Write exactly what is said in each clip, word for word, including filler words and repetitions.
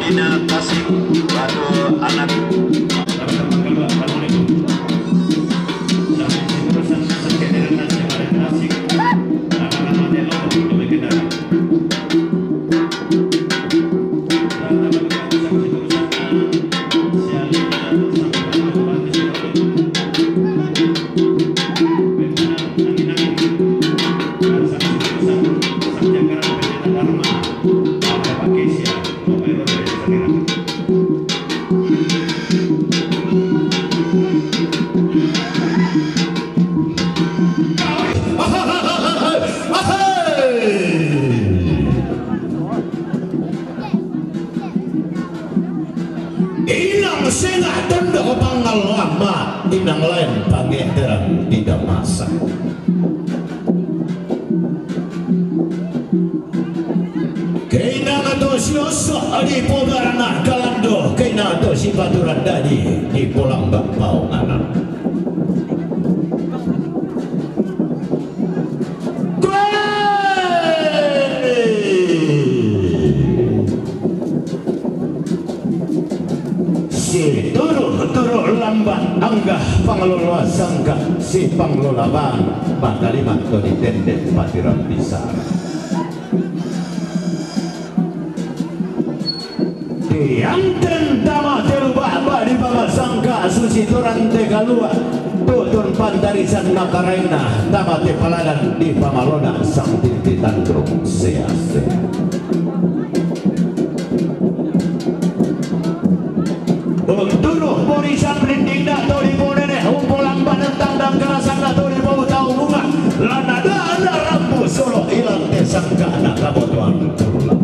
Ina Tasik, Batu Anak. Inang sengah tunduk pangalama, inang lain pangeteran tidak masak. Keinang atau siosok di pobarana kalando, keinang atau si baturan dadi di pulang bapau nganan. Si turu-turu lambat anggah panglolo sangka, si panglolo bang bakalimat to ditendek patiran pisara. Dianten tama telu baba di pamasangka susi turante kalua, tutun pantarisan makaraina tama te paladan di pamalona sang tinti tandrung sease. Unturu borisan rinding dato di bonene umpo lambanan tandang karasan dato di bau tau bunga lana dana rambu solo ilang te sangka anak kabotoan tulang.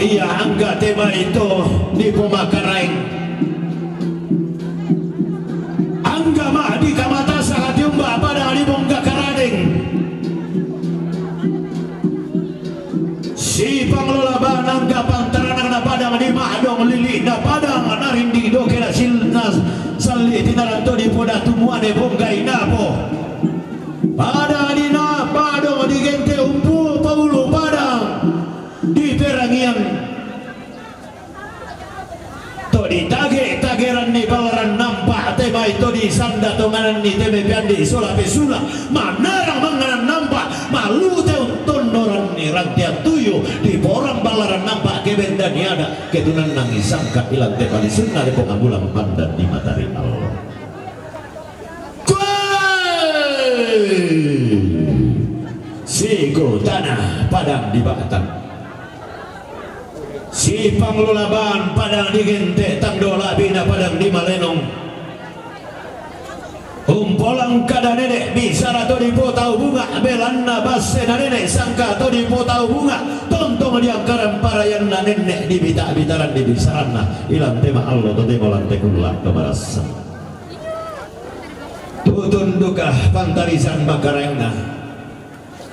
Iya, angga te mai to di Pomakaraeng. Angga ma di kamatasan tiumba padang di Bongga Karadeng. Si Panglola Baan angga pantaranakna padang di Madong, lili'na padang na rindi doke na sil-, na salli' tinaran to di podatu muane Bongga Inapo. Padang di na padong di gente umpu paulu padang di perangian. To di tage-tageran ni ballaran nampa' te mai to di sanda tongananni te mai peandi' sola pesula manarang mangnganan nampa' malu te untonnoranni rantean tuyu di porang ballaran nampa' ke benda niada ke tunannangi sangka ilan te palisunna le pongambulan pandan di matari allo. Koe! Siko tana padang di Ba'tan. Si Panglola Baan padang di Gente, tando la'bi'na padang di Malenong. Umpolang kada nene' bisara to di Potau Bunga', belanna bassena nene' sangka to di Potau Bunga', tontong di angkaran parayanna nenne' di bita-bitaran di bisaranna, ilan te ma'allo totemo lan te kulla' to marassan. Tutun duka pantarisan makaraengna.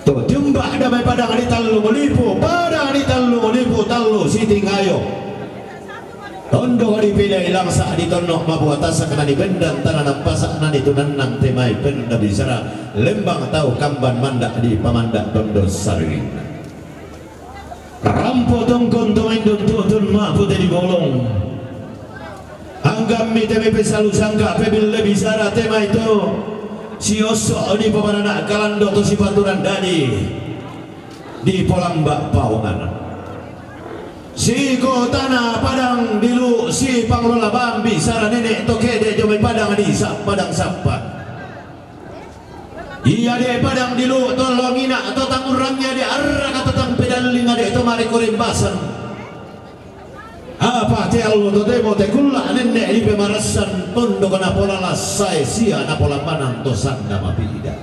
To tiumba' damai padang di Tallung Lipu, padang di Tallung Lipu tallu sitingayo. Tondok dipilei langsa' di tonno' mabuatasakna ni bendan tana nampasa'na ni tunannang te mai penna bisara lembang tau kamban manda' di pamanda' tondo saririnna. Rampo tongkon to maindon tu'tun ma'pote di bolong. Anggammi te mai pesalu sangka pebille bisara te mai to siosso' di pomarana kalando to sipaturan dadi di polamba paongana. Siko tana padang di lu si Panglola Baan bisara nene' to ke'de' dio mai padang di sa-, padang sappa. Ia de' padang di lu to longina to tangurrangngi ade' arraka to tampedallinga de' to mareko rembasan. Apa te allo totemo te kulla' nenne' di pemarassan tondok napola lassae sia napola manang to sanda mapida.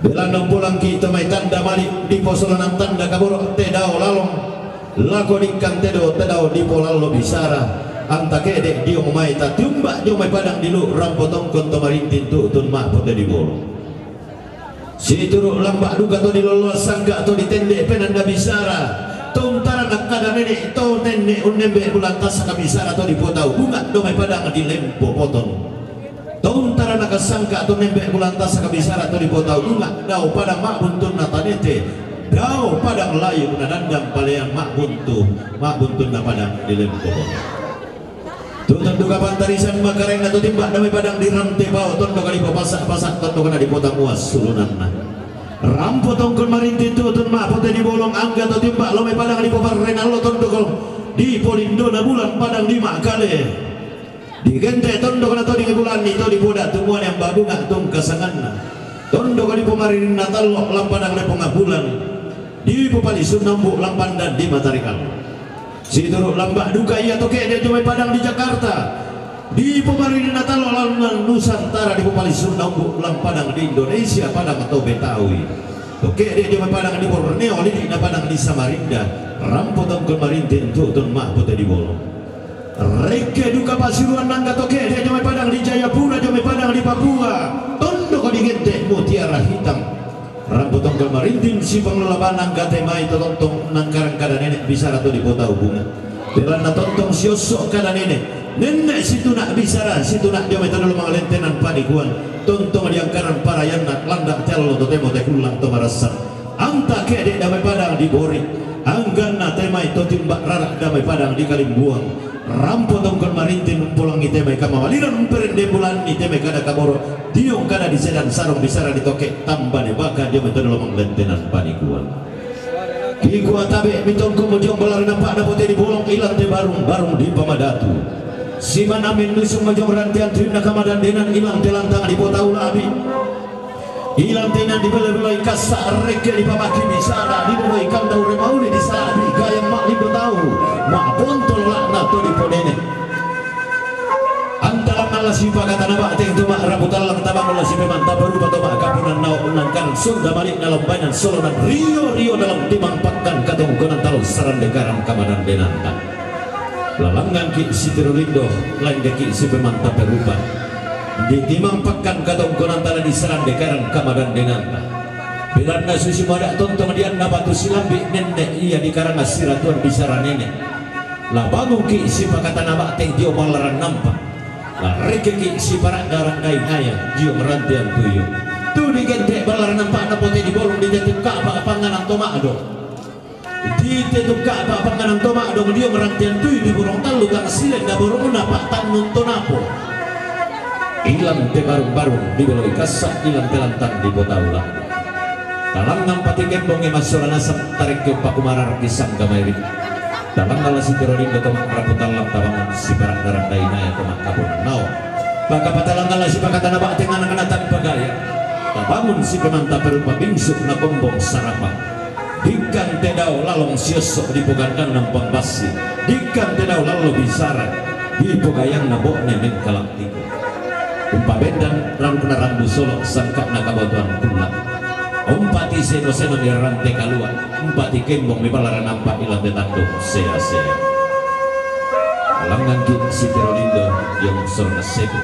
Belanna umpolangki to mai tanda mali' di posolonan tanda kaboro' te dao lalong. Lako dikkang te do te dao dipolallo bisara, anta ke'de' dio mai tatiumba' dio mai padang di lu' rampo tongkon to marinting tu'tun ma'pote di bolong. Situru' lamba' duka to dilolloan sangka to ditende' penanda bisara, to untaran akkada nene' to nenne' unnembe' bulan tassaka bisara to dipotau bunga' dio mai padang di lempo potong. To untaranna kasangka to nembe' bulan tassaka bisara to dipotau bunga', dao padang ma'buntunna tanete, dao padang layu na dandang palean ma'buntu, ma'buntunna padang di lempo. Tu'tun duka pantarisan makaraengna to timba' dio mai padang di rante pao, tondok dipopasa'-pasa', tondok na dipotangua sulunanna. Rampo tongkon marinting tu'tun ma'pote di bolong angga to timba' dio mai padang dipoparrenallo, tondok dipolindona bulan padang di ma'kale. Digente' tondok na to dingebulanni to dipoda tumuane amba bunga' tungka sanganna. Tondok dipomaririnna tallo' lampadang lepong ambulan. Dipopalisunna umbu' lampandan di matarikan. Situru' lamba' duka ia to ke'de' dio mai padang di Jakarta. Dipomaririnna tallo' lannan Nusantara dipopalisunna umbu' lampadang di Indonesia padang to Betawi. To ke'de' dio mai padang di Borneo, lili'na padang di Samarinda. Rampo tongkon marinting tu'tun ma'pote di bolong. Rekke duka pasiruan nangga to ke'de' dio mai padang di Jayapura, dio mai padang di Papua, tondok digente' mutiara hitam. Rampo tongkon marinting si Panglola Baan angga te mai to tontong nangkarang kada nene' bisara to dipotau bunga'. Belanna tontong siosso' kada nene', nenne' situna' bisara, situna' dio mai to dolo mangalentenan panikuan, tontong diangkaran parayanna landa' te allo totemo te kulla' to marassan. Anta ke'de' dio mai padang di Bori, angganna te mai to timba' rara' dio mai padang di Kalimbuang. Rampo tongkon marinting umpolangi te mai kamma maliran umperende bulanni te mai kada kaboro', tiong kada di sedan sarong bisara di toke' tambane baka dio mai to dolo mangalentenan panikuan. Kikua tabe' mitongko mojong ballaran nampa'na pote di bolong ilan te barung-barung di pamadatu. Siman amin nusung mojong rantean tuinna kamadandenan ilan te lantang dipotau la'bi'. Ilan te inang dibelo-beloi kassa' rekke dipamaki bisara dibeloi kandau remauli disala'bi' gayang ma'lindo tau ma'pontol la'na to diponene'. Antalanna la sipakatana ba'teng to ma'rapu tallang tabang la sipemanta parupa to ma'kapunan nao' nangkan Sunda balik dalam bainan solonan rio-rio dalam timampakkan katongkonan talo sarande karang kamadandenanta. Lalangan ki' si Tirolindo, lain de ki' si Pemanta Perupa. Di timampakkan katongkonan talo di sarande karang kamadandenanta. Belanna susi mada' tontong dianna batu silambi' nenne' ia di karanga siratuan bisara nene'. La bangun ki' si pakatana ba'teng dio ballaran nampa. La rekke ki' si para'da-ra'da inaya dio rantean tuyu. Tu digente' ballaran nampa'na pote di bolong di tetu ka'pa pangnganan to ma'do. Di tetu ka'pa pangnganan to ma'do dio rantean tuyu di burung tallu tang silen da burungna pa'tannun to napo. Ilan te barung-barung di beloi kassa', ilan te lantang di potaula. Talangngan pati kembongi massola nasang tarekke pakumararaki sangga mairi. Talangngan la si Tirolindo to ma'rapu tallang tabangun si para'da-ra'da inaya to ma'kapun nao. Pakapatalangngan la si pakatana ba'teng anak-anak tanpa gaya. Tabangun si Pemanta Perupa bingsu na kombong sarapa. Dikkang te dao lalong siosso' di pogandanna pambassi. Dikkang te dao lallo bisara di pogayangna bo'ne mengkalattiko. Umpabendan rarukna rambu solo' sangka'na kabotoan kulla'. Umpati seno-seno mi rante kalua', umpati kembong mi ballaran nampa ilan te tanduk sea-sea. Langngan ki' si Tirolindo dio mangsolna sebu.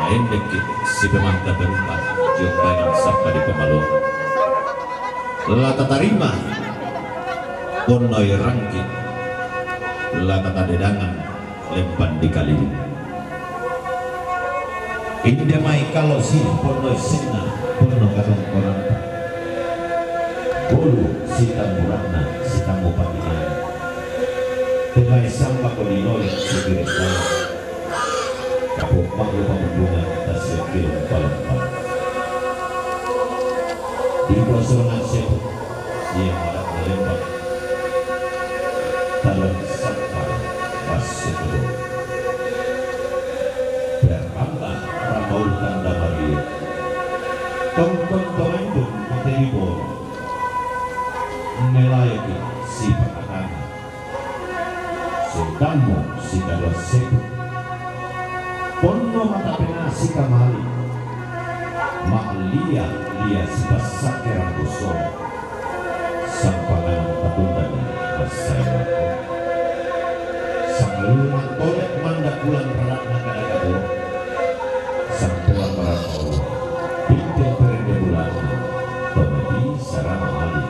Naendek ki' si Pemanta Perupa dio bainan sappa di pamalo. La tatarima ponnoi rangki, la tatadedangan lempan di kaliling. Inde mai kalo si ponno issenna, ponno katongkonanta. Bolu sitambura'na, sitammu patinana. Te mai sampako linole sipire' bala. Kapompa'lu pamundungan tasiakilo palompa. Di posonan sebu ia mada'na lembang. Talang sangka massukudo. Berramba rambau tanda mario. Tongkon to mendung kote di bolo. Melayoki sipakatana. Sultanmu sikalua sebu. Ponno mata penaa sikamali. Ma'lia-lia sipassakke rambu solo. Sampangan patundani massae lako. Sangalunna tole manda' bulan rara'na kadaka buo. Sampoa marapau. Binteng perende bulanna. Tomedi sarama ali.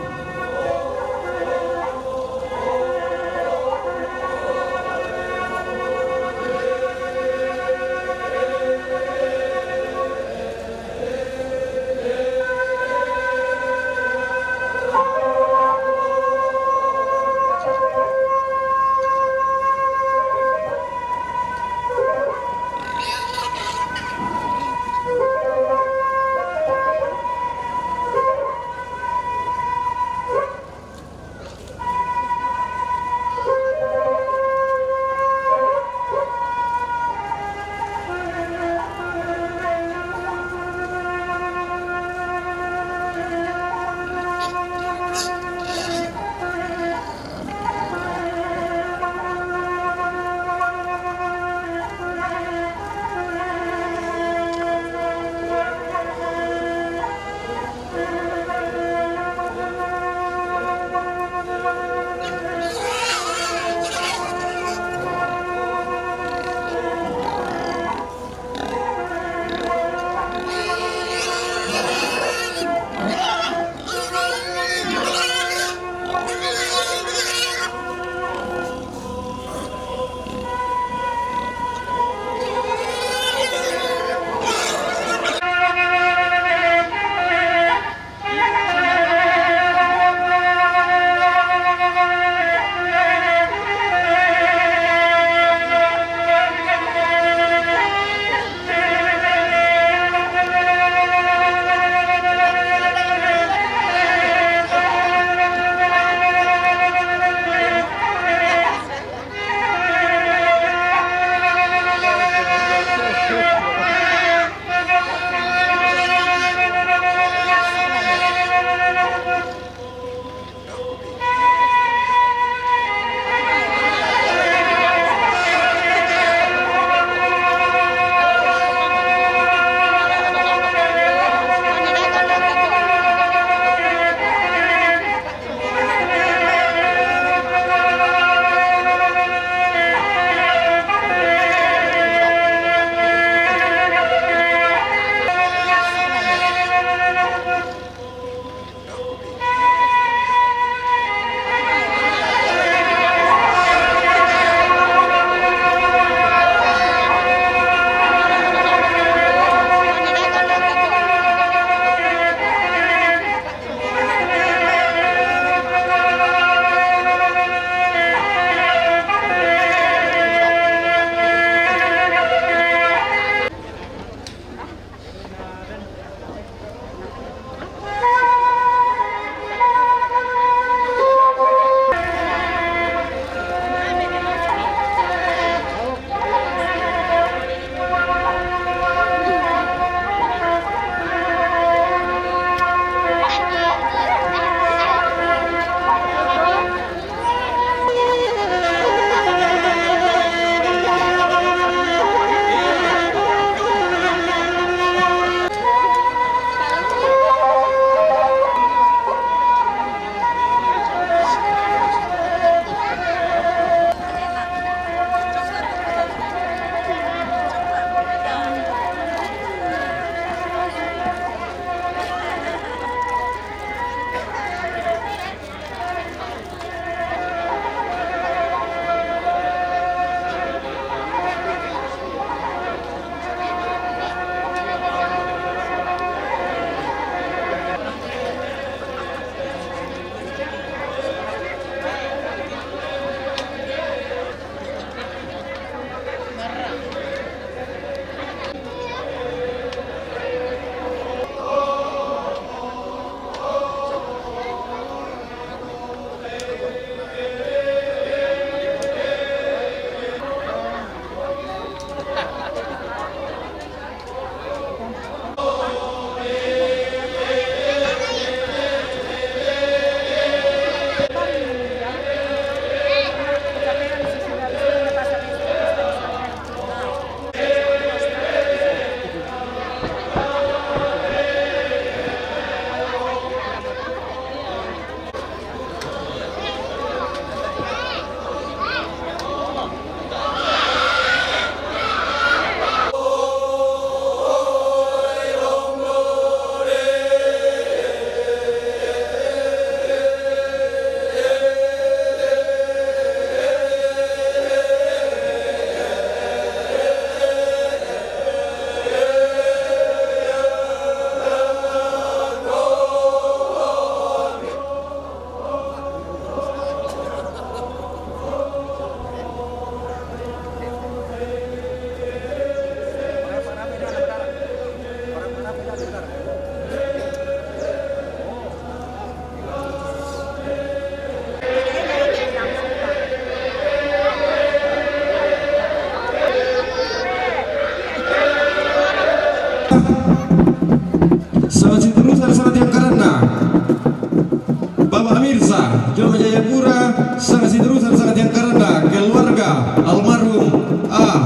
Sang siturusan sang tiang karana keluarga almarhum A.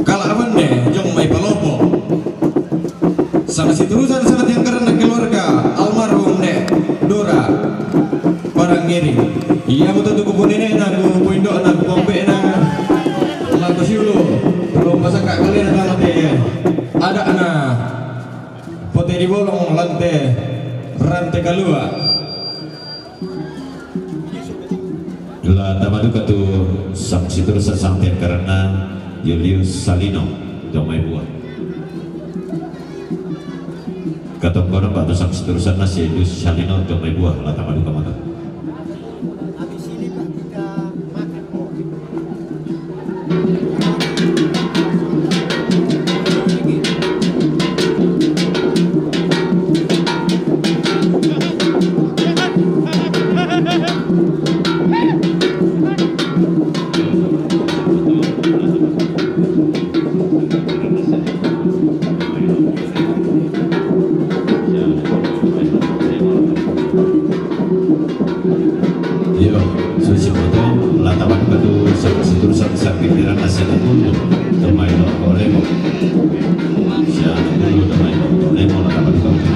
Kala abane jong mai palopo. Sang siturusan sang tiang karana keluarga almarhum Ne Dora Parangiri. Ia mo tatu kupunene na kupuindo na kupope na. Laku siulu. Belum masak kali na tama te. Ada ana. Pote di bolong lante rante kalua. La tamaduka tu sang siturusan sang tiang karana Julius Salino tu mai buah. Katong kona batu sang siturusan nasi Julius Salino tu mai buah la tamaduka mata. Iyo, susi moto, la tamaduka tu sang siturusan sang pikiran na sene tulu, tu mai lo kolemo. Sia tulu tu mai lo kolemo, la tamaduka tu.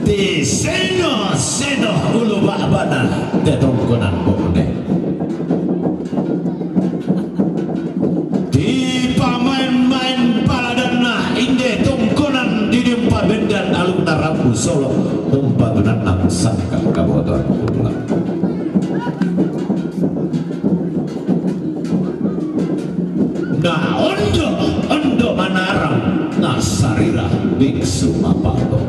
Ti seno-seno ulu ba'bana te tongkonan bone. Ti pamain-main paladanna inde tongkonan didimpa bendan alukna rambu solo umpa benanna sangka kabotoan kula. Na ondo, ondo manarang na sarira biksu mapato.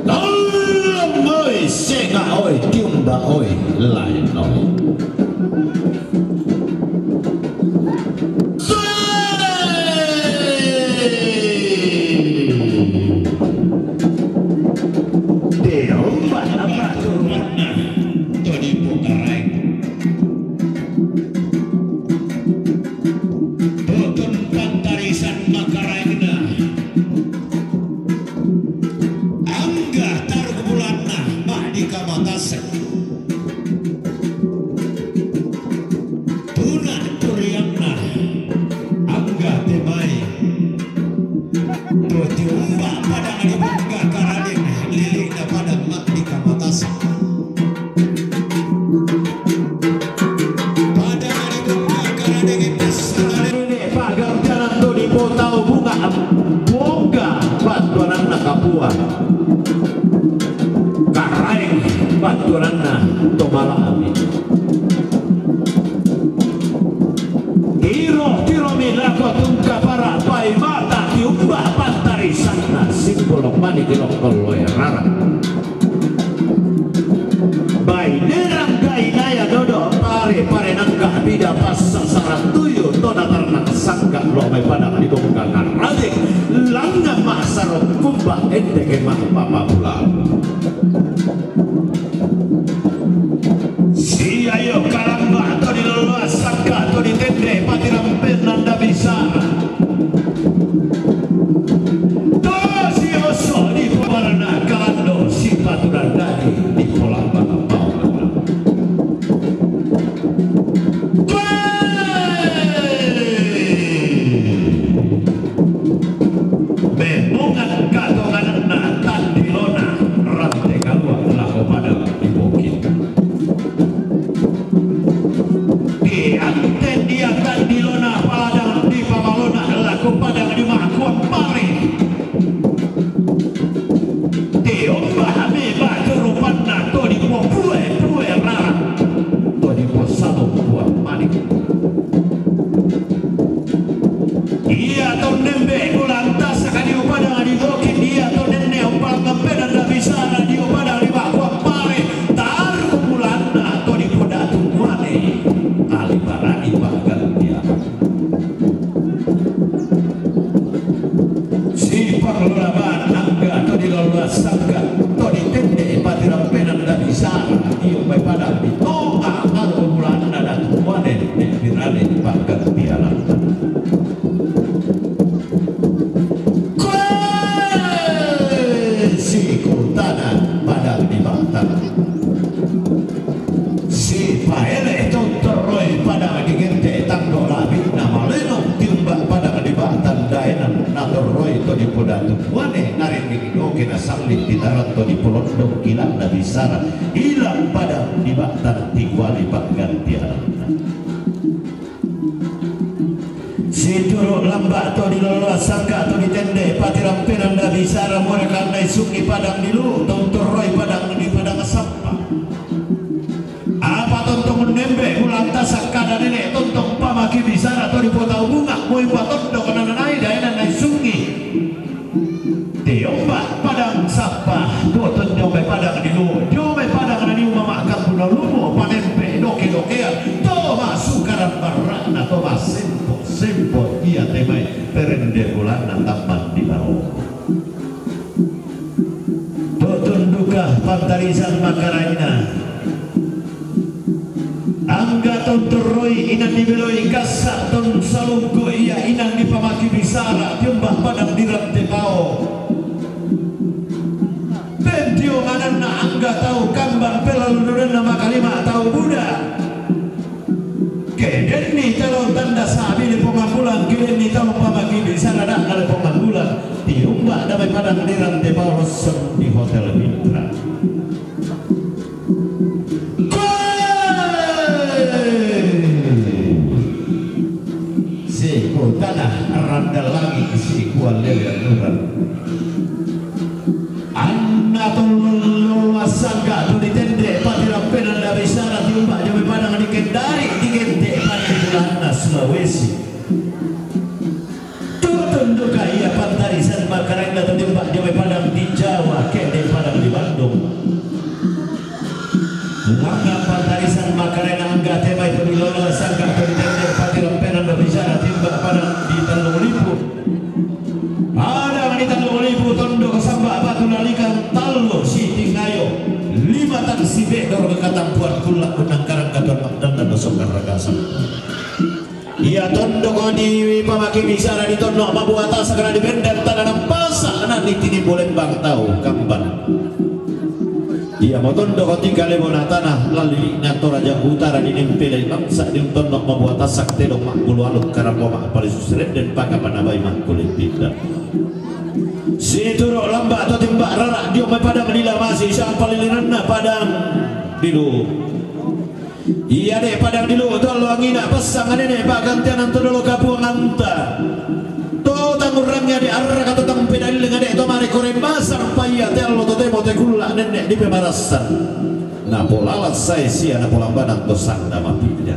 Tolong oi, senga oi, tiumba oi, lain oi. Todipokaraeng. Totun pantarisan makaraengna. Angga taruk bulanna, mah di kamatasek. Tuna turiangna, angga temai. Tuti umba padang di bungka karading, lilina padang mak di kamatas. Padang di bungka karading, pagar jalan tu di potau bunga, bongga bantuananna kapua. Karaeng bantuananna tomala ami. Tiro, tiro mi lako tungka para pai mata tiumba pantari sana simbolo mani di lokol loe rara. Bai derang gai naya dodo pare, pare nangka bida passa saratuyu tona tarnak sangka lo mai padang di bongka karate. Langna masaro kumba ende ke mah papa pulang. Sia iyo kalamba to diloloa saka to ditende pati rampen nanda bisa. To si oso di pobarana kalando si paturan dadi di polamba kapau. Memongan katongananna tandilona. Datu muane naring minidoke nasallin titaran to dipolondong kilanna bisara ilang padang di batang tikuali panggantiananna. Situru' lamba' to dilolloan sangka' to ditende' patirampenan da bisara muarakanna isungi padang dilu' to untorroi padang di padang sappa. Apa tontong unnembe' mulanta sakkada nene' tontong pamaki bisara to dipotau bunga' moi patondok nananai daenanna isungi. Tiumba' padang sappa, tuo tonjong mai padang dilu', dio mai padang naniuma ma'kampuna lumo panempe' doke-dokean to masukaran barra'na to masempo'-sempo' ia te mai perende bulanna tamman di baroko. Tu'tun duka pantarisan makaraenna. Angga to untorroi inang dibeloi kassa' to unsalungku ia inang dipamaki bisara tiumba' padang di Rantepao. Pentio mananna angga tau kamban pelalu nunanna makalima tau buda. Ke denni talo tanda sabi le Pongambulan, ke denni talo pamaki bisara da'na le Pongambulan, tiumba' damai padang di Rantepao rossong di Hotel Mitra. Koe! Siku tanah randal langit, siku allele annuran. Anna tollo sangga' tu ditende' patirampenan da bisara tiumba' jomai padang dikendari digente' pati bulanna Sulawesi. Tu'tun duka ia pantarisan makaraenna to tiumba' jomai padang di Jawa, ke'de' padang di Bandung. Langngan pantarisan makaraenna angga te mai to dilolloan sangga' to ditende' patirampenan da bisara tiumba' padang di Tallung Lipu. Padang di Tallung Lipu tondok samba' batu lalikan tallu sitingayo lima taksi be'dor katampuan kulla' unnangkarang katuoan ma'dandan dosok karrakasan. Ia tondok dipamaki bisara di tonno' mabua tasak na dibendan tana nampasa na nitini bolembang tau kamban. Iamo tondok tika lebo na tana lalili'na Toraja Utara dinempelai bangsa di tonno' mabua tasak tedong ma'bulu aluk karambo ma'palisu serenden paka panabai ma'kuli pinda. Situru' lamba' to tiumba' rara' dio mai padang di Lamasi sampaliliranna padang dilu'. Ia de' padang dilu' to allo angina passang nene' pa'gantianan to dolo kapuanganta. To tangurrangngi ade' arraka to tang pedalleng ade' to mare koreng basang paia te allo totemo te kulla' nenne' dipemarassan. Napolalas sae sia napolambanang to sanda mapinda.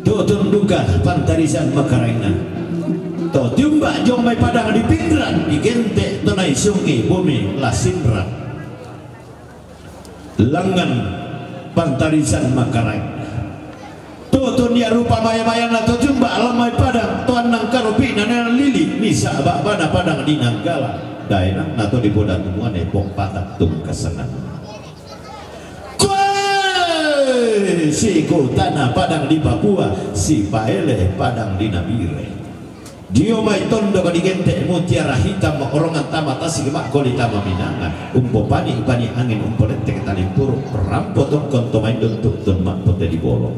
Tu'tun duka pantarisan makaraenna. To tiumba' jomai padang di Pinran digente' to naisungi bumi la Sinran. Langngan pantarisan makaraeng. Tu'tun ia rupa maya-mayanna to tiumba' lammai padang to annang karopi'na nalili misa' ba'bana padang di Nanggala daenanna to dipodatu muane pong patak tungkasanganna. Koe siku tana padang di Papua, sipaele padang di Nabire. Dio mai tondok digente' mutiara hitam, ma'orongan tama tasik, ma'koli tama minanga, umpopani-pani angin, umpoletteke talimpuru', rampo tongkon to maindon tu'tun ma'pote di bolong.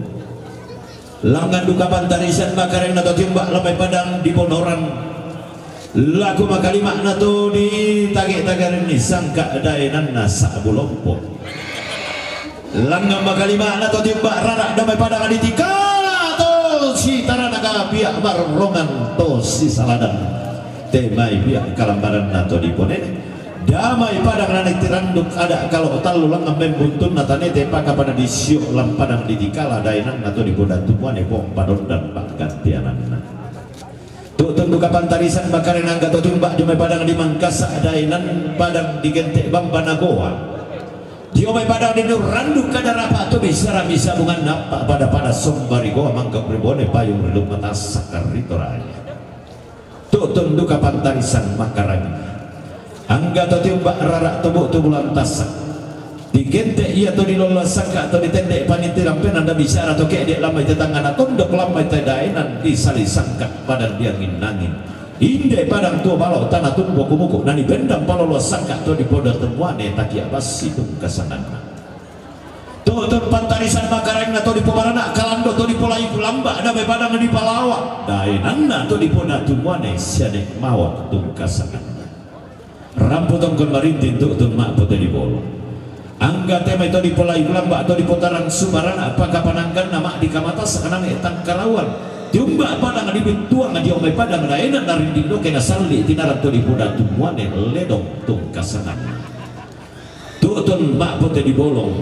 Langngan duka pantarisan makaraenna to tiumba' lammai padang di Bonoran. Laku makalima'na to di tage-tagerenni sangka' daenanna sa'bu lompo. Langngan makalima'na to tiumba' rara' damai padang di Tikala to sitarana kapia' marrongan to sisaladan. Te mai pia' kalambaranna to diponene'. Damai padang nani tiranduk ada' kalo tallu langngan membuntunna tanete paka pada disio' lampadang di Tikala daenanna to dipodatu muane pong padondan pa'gantiananna. Tu'tun duka pantarisan makaraeng angga to tiumba' jomai padang di Mangkasa daenan padang digente' bamba nagoa. Dio mai padang di Nurrandu kadarapa' to bisara misa bunganna appa' pada-pada somba ri goa mangkok ri bone payung ri lumma tassa' karrito raja. Tu'tun duka pantarisan makaraeng. Angga to tiumba' rara' to bu'tu bulan tassa'. Digente' ia to dilolloan sangka' to ditende' panittirampenan da bisara to ke'de' lammai te tangngana tondok lammai te daenan disali sangka' padang diangin-angin. Inde padang tuo balo tana tumbo kumuku nani bendang paloloan sangka' to dipodatu muane takia' bassi tungkasanganna. Tu'tun pantarisan makaraengna to dipobarana' kalando to dipolai kulamba' Mai padang di Palawa, daenanna to di Podatu Muane, siane mawa tungkasanganna. Rampo tongkon marinting tu'tun ma'pote di bolong. Angga te mai to dipolai lamba to dipotarang sumarana, pakapanangganna ma'di kamatasak name tangkarauan. Tiumba padang di Bittuang, dio mai padang daena narinding doke nasalli tinarang to di Podatu Muane, ledong tungkasanganna. Tu'tun ma'pote di bolong,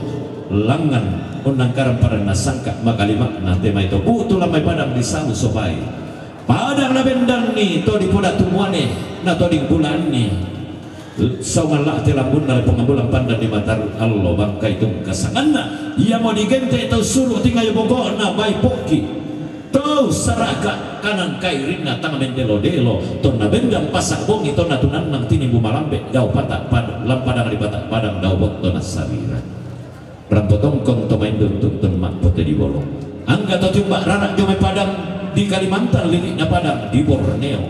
langngan unnangkarang paranna sangka, makalima'na te mai to bu'tu lan mai padang di Salu Sopai. Padang nabendanni to di Podatu Muane, na to di Bulanni. Saungan la te lambunna Lepongan Bulan pandan di Mataru Allo, bangkai tungkasanganna. Iamo digente tau suru tingayo boko'na bai pokki. Tau saraka kanang kairinna tang mendelo-delo, tonna bendang pasa bongi, tonna tunannang tinimbu malambe, dao pata pad-, lampadang di pata padang, dao botto nasabira. Rampo tongkon to maindung tu'tun ma'pote di bolong. Angga to tiumba rara dio mai padang di Kalimantan, lili'na padang di Borneo.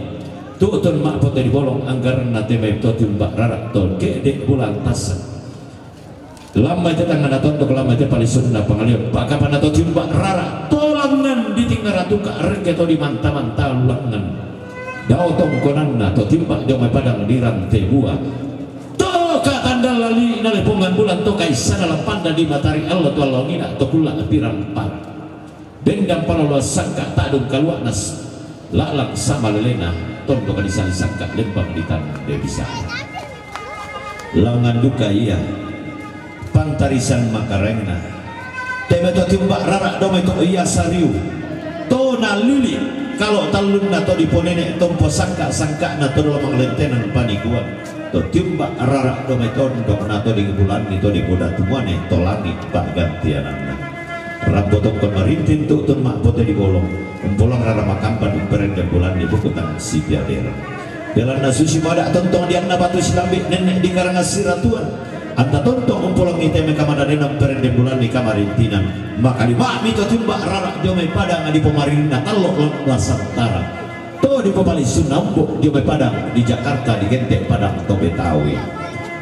Tu'tun ma'pote di bolong, anggaranna te mai to tiumba rara to ke'de' bulan tasa. Lamma te tangngana tondok, lamma te palisunna pangalian, pakapanna to tiumba rara to langngan di Tingara Tuka, rengke to di manta-manta langngan. Dao tongkonanna to tiumba dio mai padang di Rantebua. To katandalla lili'na Lepongan Bulan, to kaissana lampanna di Matari Allo, to allongina to kulla pirang para. Bendang paloloan sangka, ta'dung kalua'na s-, la'lang sama lelena, tondok di Sali Sangka, lembang di Tande Bisa. Langngan duka ia pantarisan makaraengna. Te mai to tiumba rara dio mai to ia sariu. To nalili kalo tallunna to diponene tompo sangka-sangkana to dolomang lentenan paniguan. To tiumba rara dio mai tondok na to di Bulanni to di Podatu Muane, to langi' pa'gantiananna. Rampo tongkon marinting tu'tun ma'pote di bolong, umpolang rara makamban umperendeng Bulanni buku tang sipiaderang. Belanna susi mada' tontong dianna batu silambi' nenne' di karang assiratuan. Anta tontong umpolangi te mai kamadadenang umperendeng Bulanni kamarintinang. Makalima'mi to tiumba rara dio mai padang di pomaririnna tallo' la-, lasantara. To dipopalisunna umbo' dio mai padang di Jakarta, digente' padang to Betawi.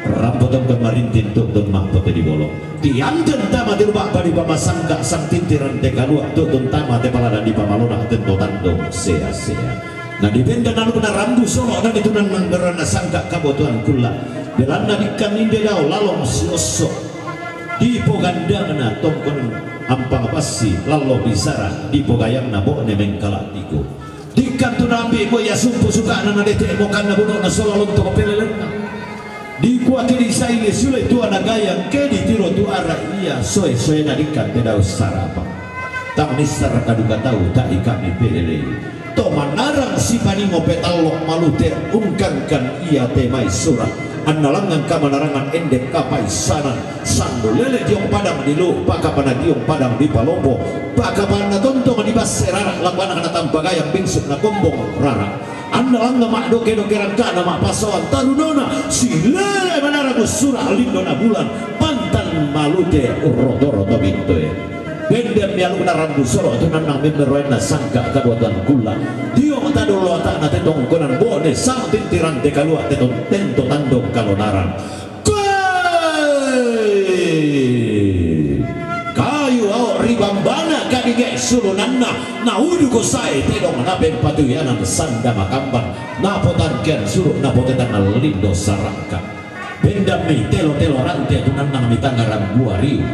Rampo tongkon marinting tu'tun ma'pote di bolong. Tianten tama te ruba'ba dipamasangka, sangtinti rante kalua' tu'tun tama te paladang dipamalona tento tandong sea-sea. Na dibenda nalu'na rambu solo' na ditunannang berranna sangka kabotoan kulla'. Belanna dikkan inde dao lalong siosso'. Dipogandangna tongkon ampang passi lallo bisara, dipogayangna bo'ne mengkala tiku. Dikkan tu nambi' mo ia sumpu suka'na nadete' mokanna bodo'na sola lonto' pelelenna. Dikua ke disaile sule tua nagayang, ke ditiro tu ara' ia soe-soena dikkan te dao sarapa. Tang missara kaduka tau ta'i kami pelelei. To manarang sipaningo petallo' malute ungkangkan ia te mai sura'. Annalangngan kamanarangan ende kapaissanan. Sandu lele diong padang di Lu'u, pakapanna diong padang di Palopo, pakapanna tontong di Basse rara, lapanakna tampa gayang bingsu na kombong rara. Annalangnga ma'doke-doke rangka'na ma'pasoan tarunona, silele manara mussura lindona bulan, pantan malute urroto-roto bintoe. Bendemmi alu'na rambu solo' tunannang memmeroenna sangka kabuatan kulla. Diong tadollo ata'na te tongkonan bo'ne, sangtinti rante kalua' te ton-, tento tandong kalonaran. Koe! Kayu ao' ri bambana kadige' sulunanna, nauduko sae tedong napempatuianan sanda makamban, napotarkean suru' napotetang lindo sara'ka. Bendammi telo-telo rante tunannangmi tangnga rambu ariu.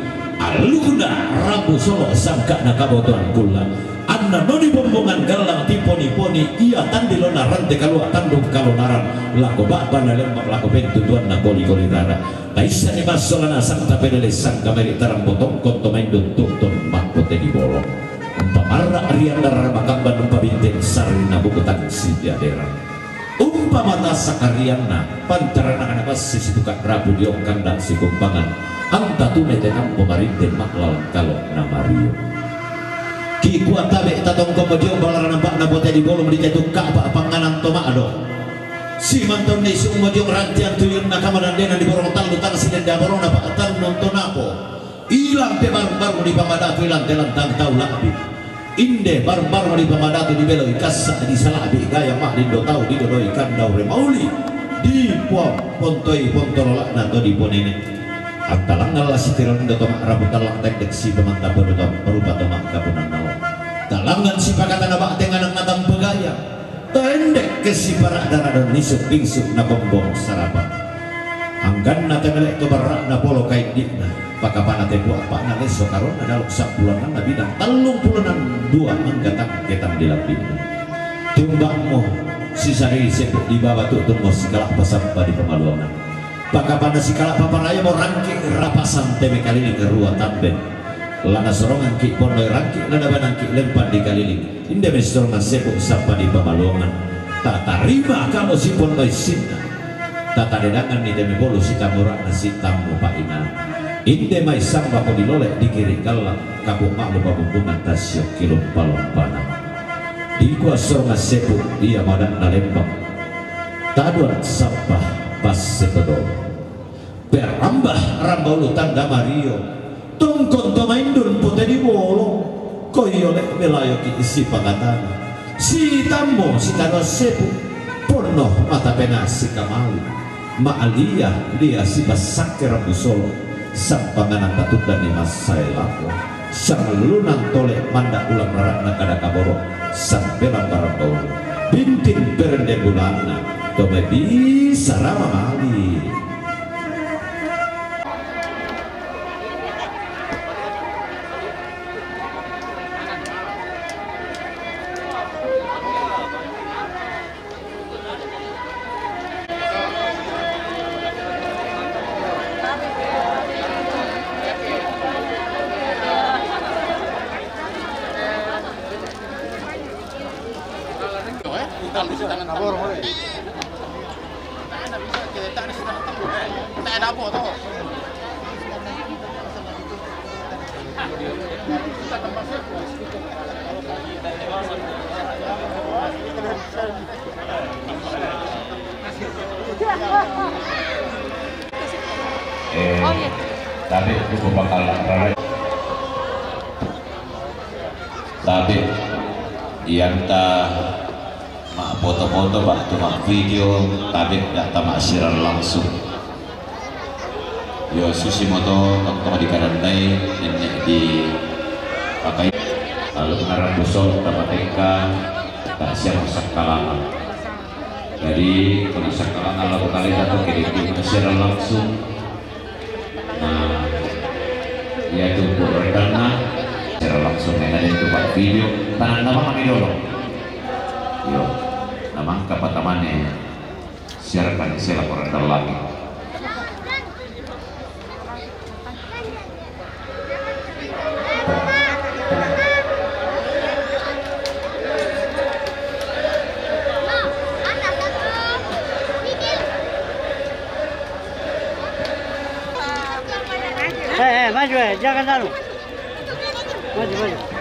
Allu'na rambu solo' sangka'na kabotoan kulla. Anna noni bombongan gallang tiponi-poni ia tandilona rante kalua' tandung kalonaran lako ba'bana lembak lako pentutuanna koli-koli rara. Taissanni massola nasang tapelele sangka meri tarang botongkon to maindung tu'tun ma'pote di bolong. Umpamarra rianna rara makamban umpabinteng sarrinna buku tang sipiaderang. Umpama tassakarianna, pantaranakna passi situka' rapu diong kanda' sikumpangan, anta tune te nampo marinte ma'lalang kalo' na mariu. Kikua tabe' tatongkomo diong balarana ba'na bote di bolong di tetukka' pa panganan to ma'do. Simantonna isummo diong rantian tuyunna kamadandena di borong tallu tang sinenda borona pa'tannun to napo. Ilang te barung-barung dipamadatu, ilang te lantang tau la'bi. Inde barung-barung dipamadatu, dibeloi kassa' disala'bi gaya ma'lindo tau didodoi kandaure mauli. Dipontoi pontolola'na to diponene. Antalangngan la sitiro lindo to ma'rapu tallang tektek si pemanta perupa, perupa to ma'kapunannao. Talangan sipakatana ba'teng ana' natampegaya. Taendek ke sipara'da-ra'da nisuk-pingsuk nakombong sarapa. Angganna temele' to barra'na polo kaiddi'na. Pakapana tepu a'pa'na lesso karonna dalu' sampulonnanna bidang tallung pulonan dua manggatang ketang di lambi'na. Tumba'mo sisariri sepu di baba tu'tummo sikala'pa sampa di pamaluangan. Pakapana sikala'pa parayamo rangki' rapasan teme kaliling rua tamben. Lana sorongangki' ponnoi rangki', lana banangki' lempang di kaliling. Inde mai sorongan sepu sampa di pamaluangan. Tatarima kamo siponnoi sinna. Tatadedanganni teme polu sitamura'na sitammu pa'inang. Inde mai sambako dilole dikiri' galla', kapu ma'lu pabumbungan tassio' kilumpa-lumpana. Dikua sorongan sepu ia mada'na lembang. Taduan sampa passe todo. Perambah ramba ulu tanda mario, tongkon to maindun pote di bolo, koyo le' melayoki isi pakatana. Sitammo sitano sepu, ponno mata pena sikamali. Ma'alia lia sipassakke rambu solo, sampanganan tatuddanni massae lako. Sangallunang tole manda' ulang rara'na kada kaboro, sampelang barang baulu. Binting perende bulanna, to mai bisa rama mali. Eh, tabe' ku bakal rare. Tabe' iyanta ma'poto-poto ba'tu ma'video, tabe' da'ta ma'siaran langsung. Iyo, susimoto tongtong dikadannai nenne' dipakai. Lalu narang busol tamatengka ta'siang massakkalangan. Jadi, punna sakkalangan lako kaleta to, kede ma'siaran langsung. Nah, iatu pole randanna, siaran langsung, na intu pa' video, tananna mami dolo. Iyo, namangka patamane siaran kan sela koran dalangi. Eh, eh, maju, eh, jangan lalu. Maju, maju.